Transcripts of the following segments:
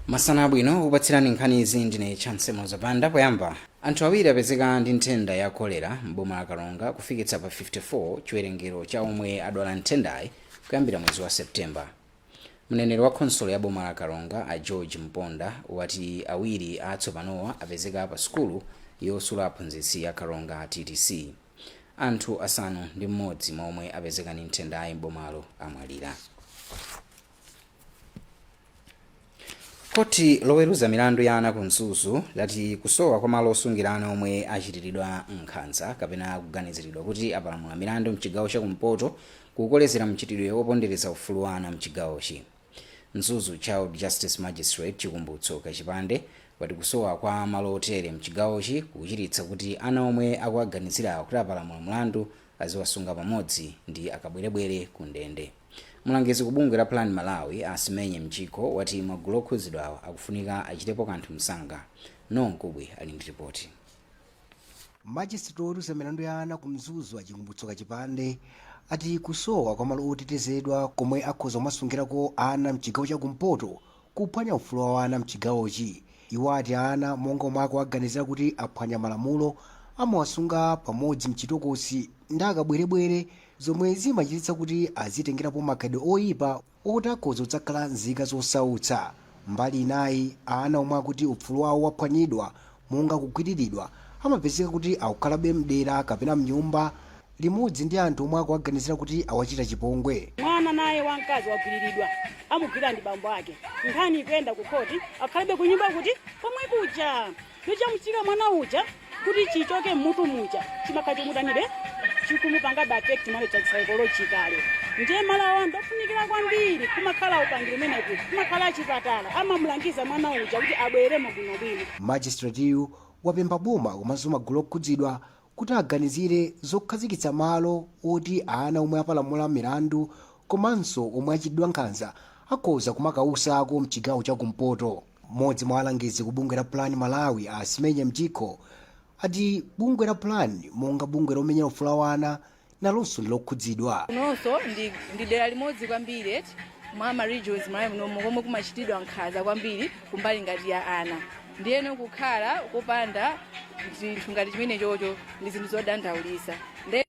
Masana abwino, kupatsirani nkhani izi ndine Chance Mozapanda. Poyamba, anthu awiri apezeka ndi nthenda ya kolera m'boma la Karonga, kufikitsa pa 54 chiwerengero cha omwe adwala nthendayi kuyambira mwezi wa Septemba. Mneneri wa khonsolo ya boma la Karonga, a George Mponda, wati awiri atsopanowa apezeka pa sukulu yosula aphunzitsi ya Karonga TTC. Anthu 6 mwa omwe apezeka ndi nthendayi m'bomalo amwalira. Khoti loweruza milandu ya ana ku Mzuzu lati kusowa kwa malo osungira ana omwe achitiridwa nkhanza kapena kuganiziridwa kuti apalamula milandu mchigawo cha kumpoto kukukolezera mchitidwe wopondereza ufulu wa ana mchigawochi. Mzuzu Child Justice Magistrate Chikumbutso Kachipande wati kusowa kwa malo otere mchigawochi kukuchititsa kuti ana omwe akuwaganizira kuti apalamula mlandu aziwasunga pamodzi ndi akabwerebwere ku ndende. Mlangizi ku bungwe la Plan Malawi, a Simenye Mjikho, wati magulu okhudzidwawa akufunika achitepo kanthu msanga. Noel Nkubwi ali ndi ripoti. Majisitireti woweruza milandu ya ana ku Mzuzu, a Chikumbutso Kachipande, ati kusowa kwa malo otetezedwa komwe akhoza kumasungirako ana mchigawo cha kumpoto kuphwanya ufulu wa ana mchigawochi. Iwo ati ana monga omwe akuwaganizira kuti aphwanya malamulo amawasunga pamodzi mchitokosi ndi akabwerebwere, zomwe zimachititsa kuti azitengerapo makhalidwe oyipa oti akhoza kudzakhala nzika zosautsa. Mbali inayi, ana omwe akuti ufulu wawo waphwanyidwa monga kugwiriridwa amapezeka kuti akukhalabe mdera kapena mnyumba limodzi ndi anthu omwe akuwaganizira kuti awachita chipongwe. Mwana naye wamkazi wagwiriridwa, amugwirira ndi bambo ake, nkhani ikuyenda ku khoti, akhalabe ku nyumba kuti komwe kuja chochamuchitika mwana uja kuti chichoke mmutu muja chimakhala chomutanibe chikumupangabe affect mwana uja psychologically. Ndiye malo awa ndofunikira kwambiri, kumakhala upangiri umeneku, kumakhala achipatala amamulangiza mwana uja kuti abwereremo bwinobwino. Magistrate-yu wapempha boma komanso magulu okhudzidwa kuti aganizire zokhazikitsa malo oti ana omwe apalamula milandu komanso omwe achitidwa nkhanza akhoza kumakausako mchigawo cha kumpoto. Mmodzi mwa alangizi ku bungwe la Plan Malawi, a Simenye Mjikho, ati bungwe la Plan monga bungwe lomenyera ufulu wa ana nalonso ndi lokhudzidwa. Kunonso ndi dera limodzi kwambiri eti mwa ma regions Malawi munomu komwe kumachitidwa nkhanza kwambiri kumbali ngati ya ana. Ndiyeno kukhala kopanda zinthu ngati chimene chocho ndi zinthu zodandaulitsa.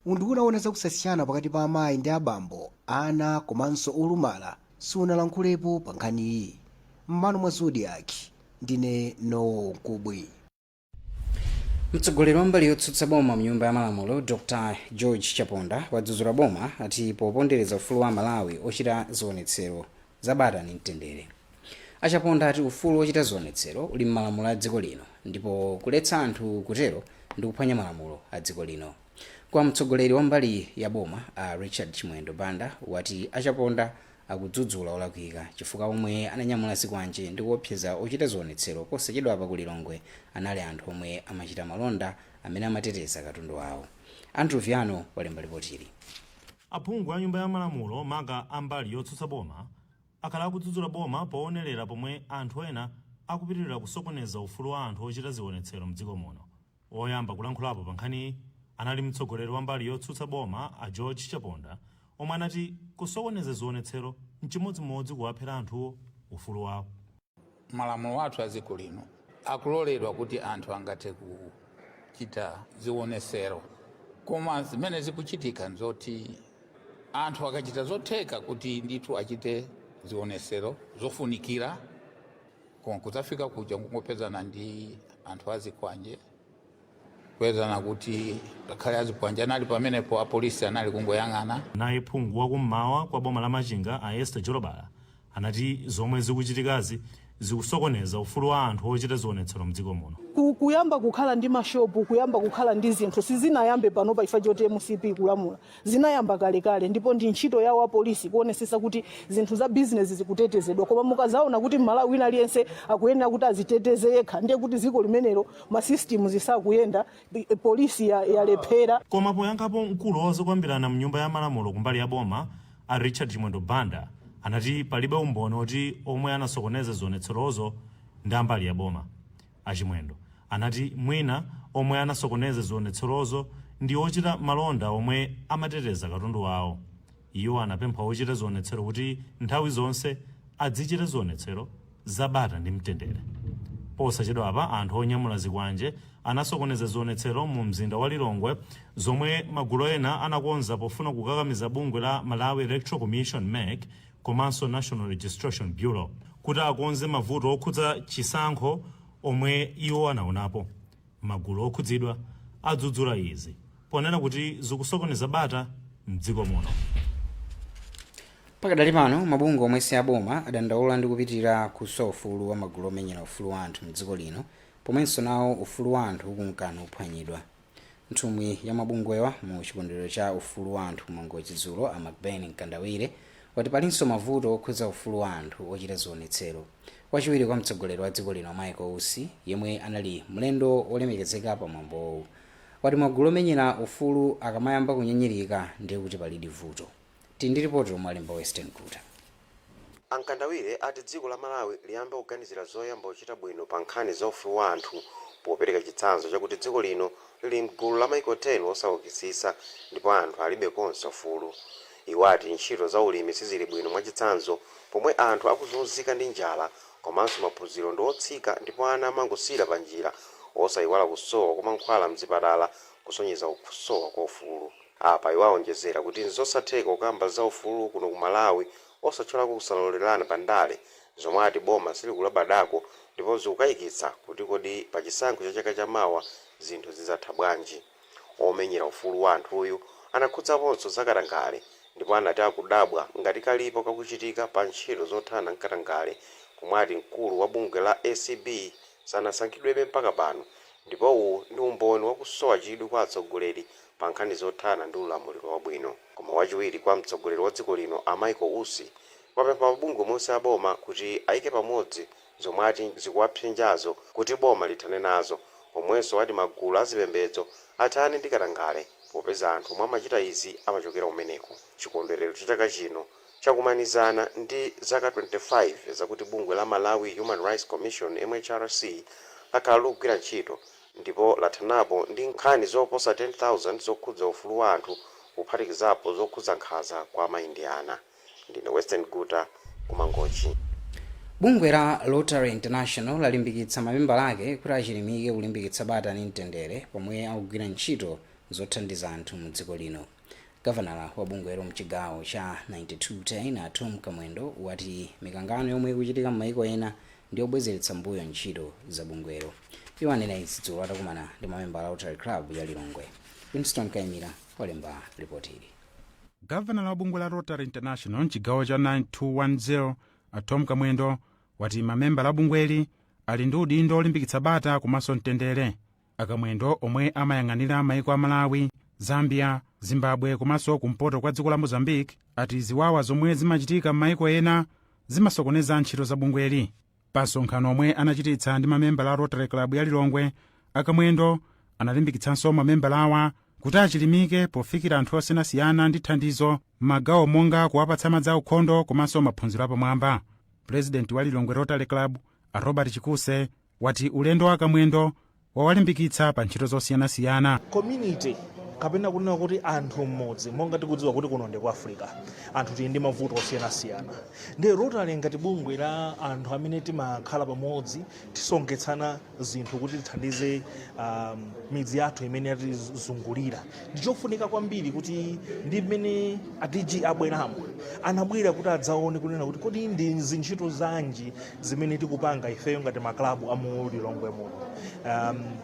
Unduna woona zakusasiyana pakati pa amayi ndi abambo, ana komanso olumala sunalankhulepo pa nkhaniyi. M'malo mwa Zodiak, ndine Noel Nkubwi. Mtsogoleri wa mbali yotsutsa boma mnyumba ya malamulo, Dr George Chaponda, wadzudzula boma ati popondereza ufulu wa Amalawi ochita zionetsero za bata ndi mtendere. A Chaponda ati ufulu ochita zionetsero uli m'malamulo a dziko lino ndipo kuletsa anthu kutero ndi kuphwanya malamulo a dziko lino. Kwa mtsogoleri wa mbali ya boma, a Richard Chimwendo Banda, wati a Chaponda akudzudzula olakwika chifukwa omwe ananyamula zikwanje ndi kuopseza ochita zionetsero posachedwapa ku Lilongwe anali anthu omwe amachita malonda amene amateteza katundu wawo. Andrew Viano walemba lipotili. Aphungu a Nyumba ya Malamulo, maka a mbali yotsutsa boma, akhala akudzudzula boma poonelera pomwe anthu ena akupitilira kusokoneza ufulu wa anthu ochita zionetsero mdziko muno. Oyamba kulankhulapo pa nkhaniyi anali mtsogoleri wa mbali yotsutsa boma a George Chaponda omwe anati kusokoneza zionetsero nchimodzimodzi kuwaphera anthuwo ufulu wawo. Malamulo athu a dziko lino akuloledwa kuti anthu angathe kuchita zionesero, koma zimene zikuchitika nzoti anthu akachita zotheka kuti ndithu achite zionesero zofunikira, koma kudzafika kuja kungopezana ndi anthu azikwanje, kupezana kuti ngakhale azikwanje anali pamenepo, apolisi anali kungoyang'ana. Naye phungu wa kum'mawa kwa boma la Machinga, a Esther Jolobala, anati zomwe zikuchitikazi zikusokoneza ufulu wa anthu ochita zionetsero mdziko muno. Kuyamba kukhala ndi mashopu, kuyamba kukhala ndi zinthu, sizinayambe panopa chifukwa choti MCP kulamula. Zinayamba kalekale ndipo ndi ntchito yawo apolisi kuonesesa kuti zinthu za bizinesi zikutetezedwa. Koma mukazaona kuti Mmalawi wina aliyense akuyenera kuti aziteteze yekha, ndiye kuti dziko limenelo ma systems sakuyenda, polisi yalephera. Koma poyankhapo, mkulu wa zokambirana mnyumba ya malamulo kumbali ya boma, a Richard Chimwendo Banda, anati palibe umboni oti omwe anasokoneza zionetserozo ndi ambali ya boma. A Chimwendo anati mwina omwe anasokoneza zionetserozo ndi ochita malonda omwe amateteza katundu wawo. Iwo anapempha ochita zionetsero kuti nthawi zonse adzichita zionetsero Zabata ndi mtendere. Posachedwapa anthu onyamula zikwanje anasokoneza zionetsero mu mzinda wa Lilongwe zomwe magulu ena anakonza pofuna kukakamiza bungwe la Malawi Electoral Commission, MEC, komanso National Registration Bureau kuti akonze mavuto okhudza chisankho omwe iwo anaonapo. Magulu okhudzidwa adzudzula izi ponena kuti zikusokoneza bata mdziko muno. Pakadali pano, mabungwe omwe si aboma adandaula ndi kupitirira kusowa ufulu wa magulu omenyera ufulu wa anthu mdziko lino, pomwenso nawo ufulu wa anthu ukunkana uphwanyidwa. Nthumwi ya mabungwewa mu chikondwerero cha ufulu wa anthu kuMangochi dzulo, a Macben Mkandawire, wati palinso mavuto okhudza ufulu wa anthu ochita zionetsero. Wachiwiri kwa mtsogoleri wa dziko lino, Michael Usi, yemwe anali mlendo wolemekezeka pa mwambowu, wati magulu omenyera ufulu akamayamba kunyinyirika ndiye kuti palidi vuto. Tili ndi ripoti lomwe alemba Western Kuta. A Mkandawire ati dziko la Malawi liyambe kuganizira zoyamba kuchita bwino pa nkhani za ufulu wa anthu, popereka chitsanzo chakuti dziko lino lili mgulu la maiko 10 osaukitsitsa ndipo anthu alibe konse ufulu. Iwo ati ntchito za ulimi sizili bwino, mwachitsanzo pomwe anthu akuzunzika ndi njala, komanso maphunziro ndi otsika ndipo ana amangosiyira pa njira, osayiwala kusowa kwa mankhwala mzipatala, kusonyeza kusowa kwa ufulu. Apa iwo awonjezera kuti nzosatheka kukamba za ufulu kuno ku Malawi osatchulako kusalolerana pa ndale, zomwe ati boma silikulabadako ndipo zikukayikitsa kuti kodi pa chisankho cha chaka chamawa zinthu zidzatha bwanji. Omenyera ufulu wa anthuyu anakhudzaponso zakatangale ndipo anati akudabwa ngati kalipo kakuchitika pa ntchito zothana mkatangale, pomwe ati mkulu wa bungwe la ACB sanasankhidwebe mpaka pano, ndipo uwu ndi umboni wakusowa chidwi kwa atsogoleri pa nkhani zothana ndi ulamuliro wabwino. Koma wachiwiri kwa mtsogoleri wa dziko lino, a Michael Usi, wapempha mabungwe onse aboma kuti ayike pamodzi zomwe ati zikuwapsinjazo kuti boma lithane nazo, pomwenso ati magulu azipembedzo athane ndi katangale, popeza anthu omwe amachita izi amachokera kumeneko. Chikondwerero cha chaka chino chakumanizana ndi zaka 25 zakuti bungwe la Malawi Human Rights Commission, MHRC, lakhala likugwira ntchito ndipo lathanapo ndi nkhani zoposa 10,000 zokhudza ufulu wa anthu, kuphatikizapo zokhudza nkhanza kwa amayi ndi ana. Ndine Western Guta, kuMangochi. Bungwe la Rotary International lalimbikitsa mamembala ake kuti achilimike kulimbikitsa bata ndi mtendere pomwe akugwira ntchito zothandiza anthu mu dziko lino. Gavanala wa bungwelo mchigawo cha 9210, a Tom Kamwendo, wati mikangano yomwe ikuchitika m'maiko ena ndi yobwezeretsa mbuyo ntchito za bungwelo. Iwo anena izi dzulo atakumana ndi mamembala a Rotary Club ya Lilongwe. Winston Kaimira walemba ripoti ili. Gavanala wa bungwe la Rotary International mchigawo cha 9210, a Tom Kamwendo, wati mamembala a bungweli ali ndi udindo olimbikitsa bata komanso mtendere. Akamwendo, omwe amayang'anira maiko a Malawi, Zambia, Zimbabwe komanso kumpoto kwa dziko la Mozambique, ati ziwawa zomwe zimachitika m'maiko ena zimasokoneza ntchito za bungweli. Pa msonkhano omwe anachititsa ndi mamembala a Rotary Club ya Lilongwe, Akamwendo analimbikitsanso mamembala awa kuti achilimike pofikira anthu osiyanasiyana ndi thandizo m'magawo monga kuwapatsa madzi aukhondo komanso maphunziro apamwamba. Purezidenti wa Lilongwe Rotary Club, a Robert Chikuse, wati ulendo wa Akamwendo wawalimbikitsa pa ntchito zosiyanasiyana. Community kapena kunena kuti anthu mmodzi, monga tikudziwa kuti kuno ndi ku Africa, anthu tili ndi mavuto osiyanasiyana, ndi Rotary ngati bungwe la anthu amene timakhala pamodzi, tisonketsana zinthu kuti tithandize midzi yathu imene yatizungulira. Ndichofunika kwambiri kuti ndi mmene a DG abweramo, anabwera kuti adzaone kunena kuti kodi ndi zintchito zanji zimene tikupanga ifeyo ngati maklabu a mu Lilongwe muno.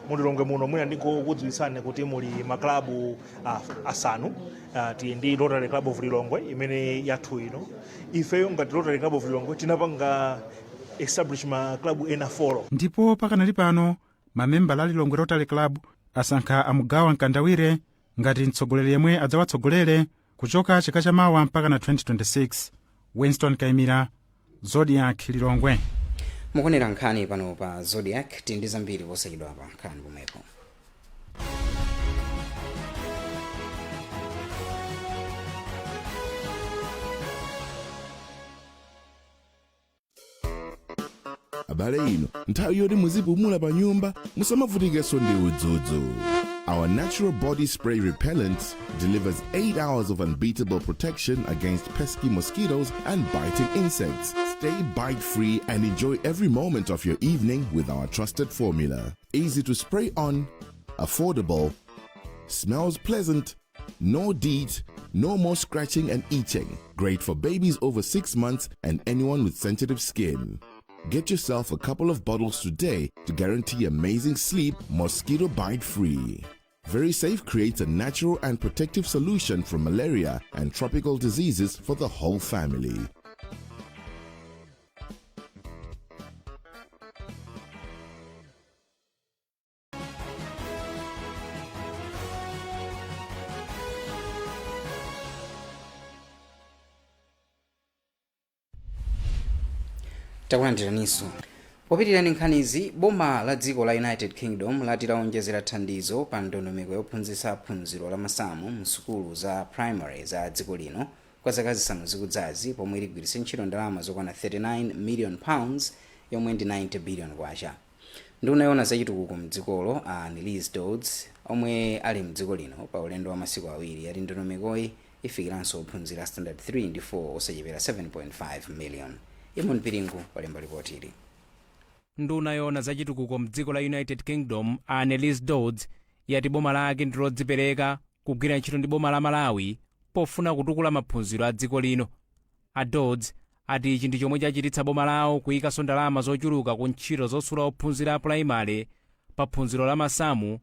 Mu Lilongwe muno, mwina ndikukudziwitsani kuti muli maklabu asanu. Tili ndi Rotary Club of Lilongwe imene yathu ino. Ifeyo ngati Rotary Club of Lilongwe tinapanga establish maklabu ena 4. Ndipo pakanali pano mamembala a Lilongwe Rotary Club asankha Amugawa Mkandawire ngati mtsogoleri yemwe adzawatsogolere kuchoka chaka chamawa mpaka na 2026. Winston Kaimira, Zodiak, Lilongwe. Mukuonera nkhani pano pa Zodiak. Tili ndi zambiri posachedwa pa nkhani pomwepo. Abale, ino nthawi yoti muzipumula pa nyumba, musamavutikenso ndi udzudzu. Our natural body spray repellent delivers 8 hours of unbeatable protection against pesky mosquitoes and biting insects. Stay bite free and enjoy every moment of your evening with our trusted formula. Easy to spray on, affordable, smells pleasant, no DEET, no more scratching and itching. Great for babies over 6 months and anyone with sensitive skin. Get yourself a couple of bottles today to guarantee amazing sleep, mosquito bite free. Very Safe creates a natural and protective solution from malaria and tropical diseases for the whole family. Takulandiraninso. Popitirani nkhanizi, boma la dziko la United Kingdom lati laonjezera thandizo pa ndondomeko yophunzitsa phunziro la masamu msukulu za primary za dziko lino kwa zaka 5 zikudzazi, pomwe ligwiritse ntchito ndalama zokwana £39 million, yomwe ndi 90 billion kwacha. Nduna yoona zachitukuko mdzikolo, a Anneliese Dodds, omwe ali mdziko lino pa ulendo wa masiku 2, yati ndondomekoyi ifikiranso ophunzira standard 3 ndi 4 osachepera 7.5 million. Imon Piringu walemba ripoti ili. Nduna yoona zachitukuko mdziko la United Kingdom, Anneliese Dodds, yati boma lake ndi lodzipereka kugwira ntchito ndi boma la Malawi pofuna kutukula maphunziro a dziko lino. A Dodds ati ichi ndi chomwe chachititsa boma lawo kuyikanso ndalama zochuluka ku ntchito zosula ophunzira a pulaimale pa phunziro la masamu,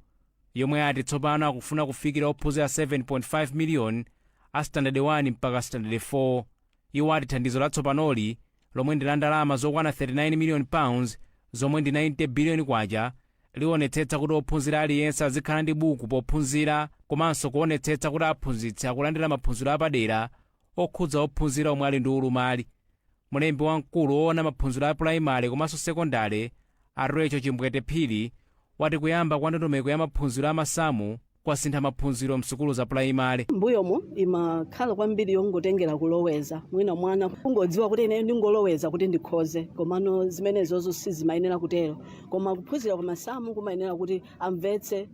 yomwe ati tsopano akufuna kufikira ophunzira 7.5 million a standard 1 mpaka standard 4. Iwo ati thandizo latsopanoli, lomwe ndi la ndalama zokwana £39 million, zomwe ndi 90 billion kwacha, liwonetsetsa kuti ophunzira aliyense azikhala ndi buku pophunzira, komanso kuonetsetsa kuti aphunzitsi akulandira maphunziro apadera okhudza ophunzira omwe ali ndi ulumali. Mulembi wamkulu woona maphunziro a pulaimale komanso sekondale, a Rachel Chimbwete Phiri, wati kuyamba kwa ndondomeko ya maphunziro amasamu kwasintha maphunziro msukulu za pulaimale. Mbuyomu imakhala kwambiri yongotengera kuloweza, mwina mwana kungodziwa kuti ineyo ndingoloweza kuti ndikhoze, komano zimenezozo sizimayenera kutero. Koma kuphunzira kwa masamu kumayenera kuti amvetse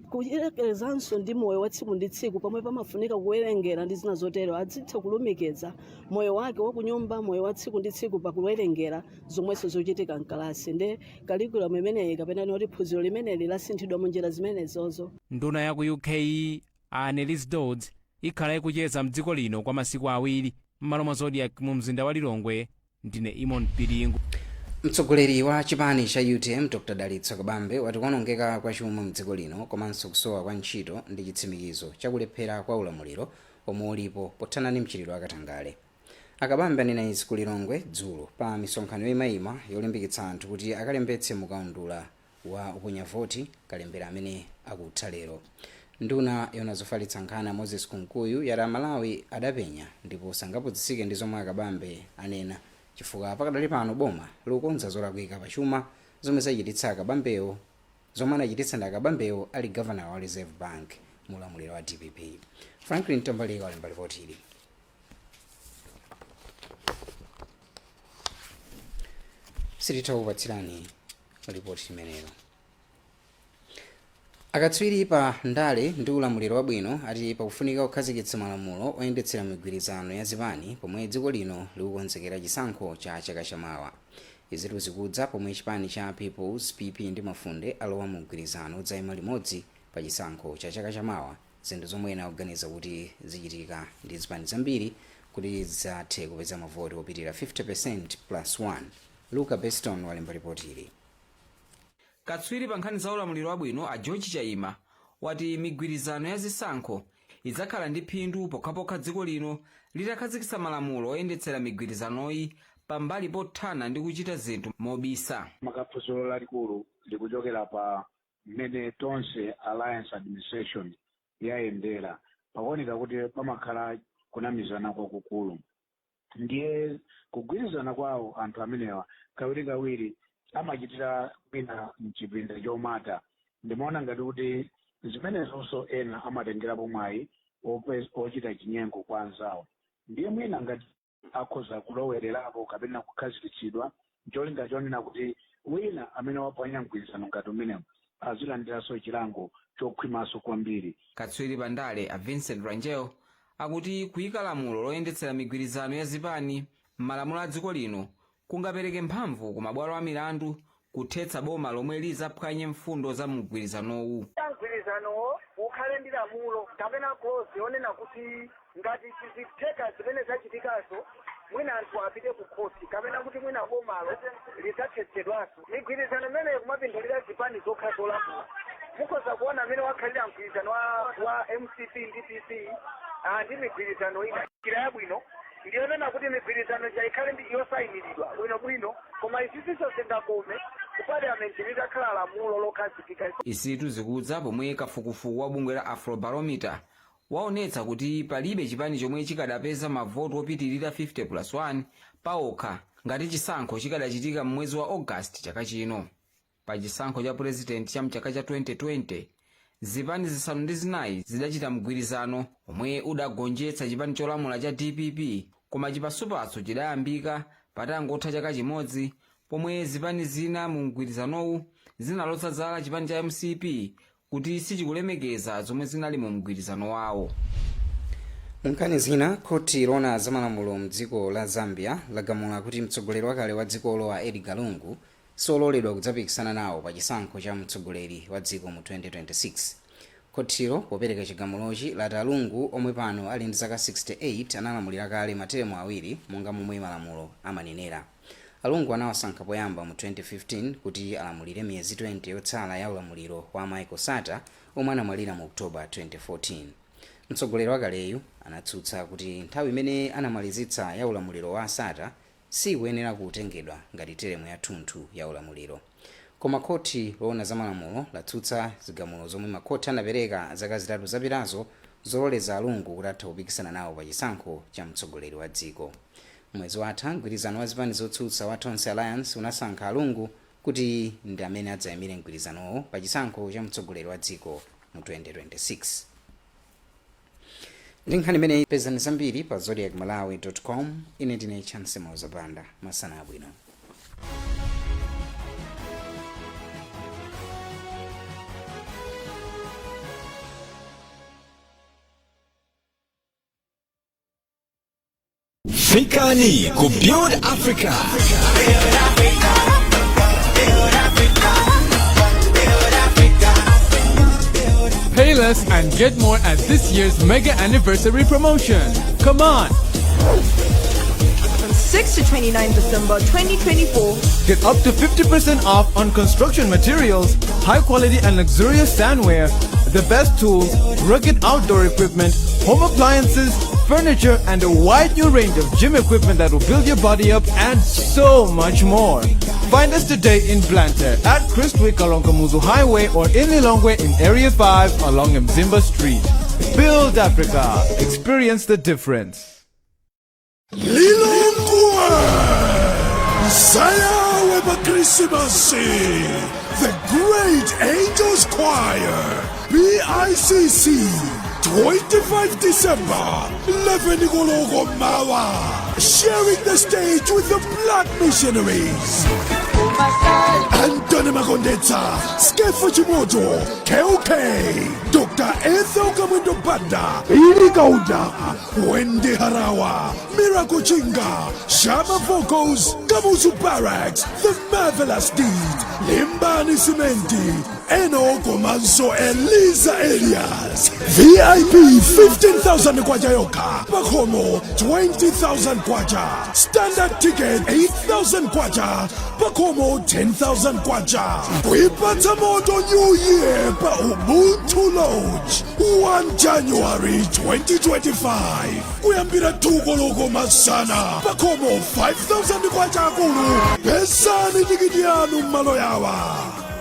kuyerekezanso ndi moyo wa tsiku ndi tsiku, pomwe pamafunika kuwerengera ndi zina zotero, azitha kulumikiza moyo wake wakunyumba, moyo wa tsiku ndi tsiku, pakuwerengera zomwenso zochitika mkalasi. Ndi curriculum imeneyi, kapena noti phunziro limeneli, lasinthidwa munjira zimenezozo. Nduna ya ku UK, Annelies Dodds, ikhala ikucheza mdziko lino kwa masiku 2. M'malo mwa Zodiak mu mzinda wa Lilongwe, ndine Imon Piringu. Mtsogoleri wa chipani cha UTM, Dr Dalitso Kabambe, wati kuonongeka kwa chuma mdziko lino komanso kusowa kwa ntchito ndi chitsimikizo chakulephera kwa ulamuliro omwe ulipo pothana ndi mchitidwe wakatangale. Akabambe anena izi ku Lilongwe dzulo pa misonkhano yoyimayima yolimbikitsa anthu kuti akalembetse mukaundula wa uponya voti, kalembera amene akutha lero. Nduna yoona zofalitsa nkhani, Moses Kunkuyu, yati Amalawi adapenya ndipo sangapusitsike ndi zomwe Akabambe anena, chifukwa pakadali pano boma likukonza zolakwika pachuma zomwe zachititsa Akabambewo, zomwe anachititsa ndi Akabambewo ali governor wa Reserve Bank mu ulamuliro wa DPP. Franklin Tambalika walemba ripoti ili. Sititha kupatsirani ripoti imeneyo. Akatswiri pa ndale ndi ulamuliro wabwino ati pakufunika kukhazikitsa malamulo oyendetsera migwirizano ya zipani pomwe dziko lino likukonzekera chisankho cha chaka chamawa. Izitu zikudza pomwe chipani cha Peoples, PP, ndi Mafunde alowa mu mgwirizano odzayima limodzi pa chisankho cha chaka chamawa, zinthu zomwe ena akuganiza kuti zichitika ndi zipani zambiri kuti zithe kupeza mavoti opitirira 50% plus 1. Luca Beston walemba ripoti ili. Katswiri pa nkhani za ulamuliro wabwino, a George Chaima, wati migwirizano ya zisankho idzakhala ndi phindu pokhapokha dziko lino litakhazikitsa malamulo oyendetsera migwirizanoyi, pambali pothana ndi kuchita zinthu mobisa. Makaphunziro lalikulu likuchokera pa mmene Tonse Alliance administration yayendera. Pakuoneka kuti pamakhala kunamizana kwakukulu, ndiye kugwirizana kwawo anthu amenewa kawirikawiri amachitira mwina mchipinda chomata. Ndimaona ngati kuti zimenezonso ena amatengerapo mwayi ochita chinyengo kwa anzawo. Ndiye mwina ngati akhoza kulowererapo kapena kukhazikitsidwa, cholinga chonena kuti wina amene waphwanya mgwirizano ngati umenewu Azilandiranso chilango chokhwimanso kwambiri. Katswiri pandale a Vincent Rangel akuti kuyika lamulo loyendetsera migwirizano ya zipani m'malamulo a dziko lino kungapereke mphamvu ku mabwalo a milandu kuthetsa boma lomwe lizaphwanye mfundo za mgwirizanowu. Mgwirizanowo ukhale ndi lamulo kapena clause yonena kuti ngati sizitheka zimene zachitikazo, mwina anthu apite ku khoti kapena kuti mwina bomalo lidzathetsedwanso. Migwirizano imeneyo kumapindulira zipani zokha zolamula. Mukhoza kuona amene wakhalira mgwirizano wa MCP ndi PP ndi migwirizano ina. Njira yabwino ndiyonena kuti migwirizano ija ikhale ndi yosayiniridwa bwinobwino, koma izizinso zingakome ku parliament litakhala lamulo lokhazikika. Izitu zikudza pomwe kafukufuku wa bungwe la Afrobarometer waonetsa kuti palibe chipani chomwe chikadapeza mavoti opitirira 50 plus 1 paokha ngati chisankho chikadachitika m'mwezi wa August chaka chino. Pa chisankho cha purezidenti cha mchaka cha 2020, zipani zisanu ndi zinayi zidachita mgwirizano omwe udagonjetsa chipani cholamula cha DPP, koma chipasupasu chidayambika patangotha chaka chimodzi, pomwe zipani zina mu mgwirizanowu zinaloza zala chipani cha MCP kuti sichikulemekeza zomwe zinali mu mgwirizano wawo. Munkhani zina, khoti loona zamalamulo mdziko la Zambia lagamula kuti mtsogoleri wakale wa dzikolo a Edgar Lungu sololedwa kudzapikisana nawo pa chisankho cha mtsogoleri wa dziko mu 2026. Khotilo popereka chigamulochi lati a Lungu, omwe pano ali ndi zaka 68, analamulira kale materemu awiri monga momwe malamulo amanenera. A Lungu anawasankha poyamba mu 2015 kuti alamulire miyezi 20 yotsala ya ulamuliro wa Michael Sata, omwe anamwalira mu October 2014. Mtsogoleri wakaleyu anatsutsa kuti nthawi imene anamalizitsa ya ulamuliro wa Sata sikuyenera kutengedwa ngati teremu yathunthu ya ulamuliro. Koma khoti loona zamalamulo latsutsa zigamulo zomwe makhoti anapereka zaka 3 zapitazo zololeza a Lungu kuti atha kupikisana nawo pa chisankho cha mtsogoleri wa dziko. Mwezi watha, mgwirizano wa zipani zotsutsa wa Tonse Alliance unasankha a Lungu kuti ndi amene adzayimire mgwirizanowo pa chisankho cha mtsogoleri wa dziko mu 2026. Ndi nkhani imeneyi, pezani zambiri pa zodiakmalawi.com. Ine ndine Chance Mozapanda, masana abwino. Fikani ku Build Africa. Pay less and get more at this year's mega anniversary promotion. Come on! From 6 to 29 December 2024, Get up to 50% off on construction materials, high quality and luxurious sandware, the best tools, rugged outdoor equipment, home appliances, furniture, and a wide new range of gym equipment that will build your body up, and so much more. Find us today in Blantyre at Christwick along Kamuzu Highway or in Lilongwe in Area 5 along Mzimba Street. Build Africa. Experience the difference. Lilongwe Sayawe pa Christmas, The Great Angels Choir, BICC, 25 December, 11 koloko mawa, sharing the stage with the Black Missionaries, Anthony Makondetsa, Skeffa Chimoto, KOK, Dr. Ethel Kamwendo Banda, Ili Kaunda, Wendy Harawa, Miracle Chinga, Shama Vocals, Kamuzu Barracks, The Marvelous Deed, Limbani Simenti, Eno komanso Eliza Elias. VIP 15,000 kwacha yokha, pakhomo 20,000 kwacha, standard ticket 8,000 kwacha, pakhomo 10,000 kwacha. Kuipatsa moto New Year pa Ubuntu Lodge, 1 January 2025, kuyambira 2 koloko masana, pakhomo 5,000 kwacha akulu. Pezani tikiti yanu m'malo yawa: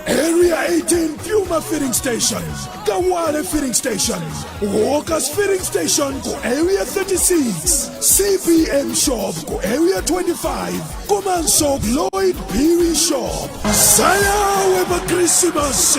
Area 18 Puma Filling Station, Kawale Filling Station, Walkers Filling Station ku Area 36, CPM Shop ku Area 25, komanso Lloyd Phiri Shop. Sayawe pa Christmas.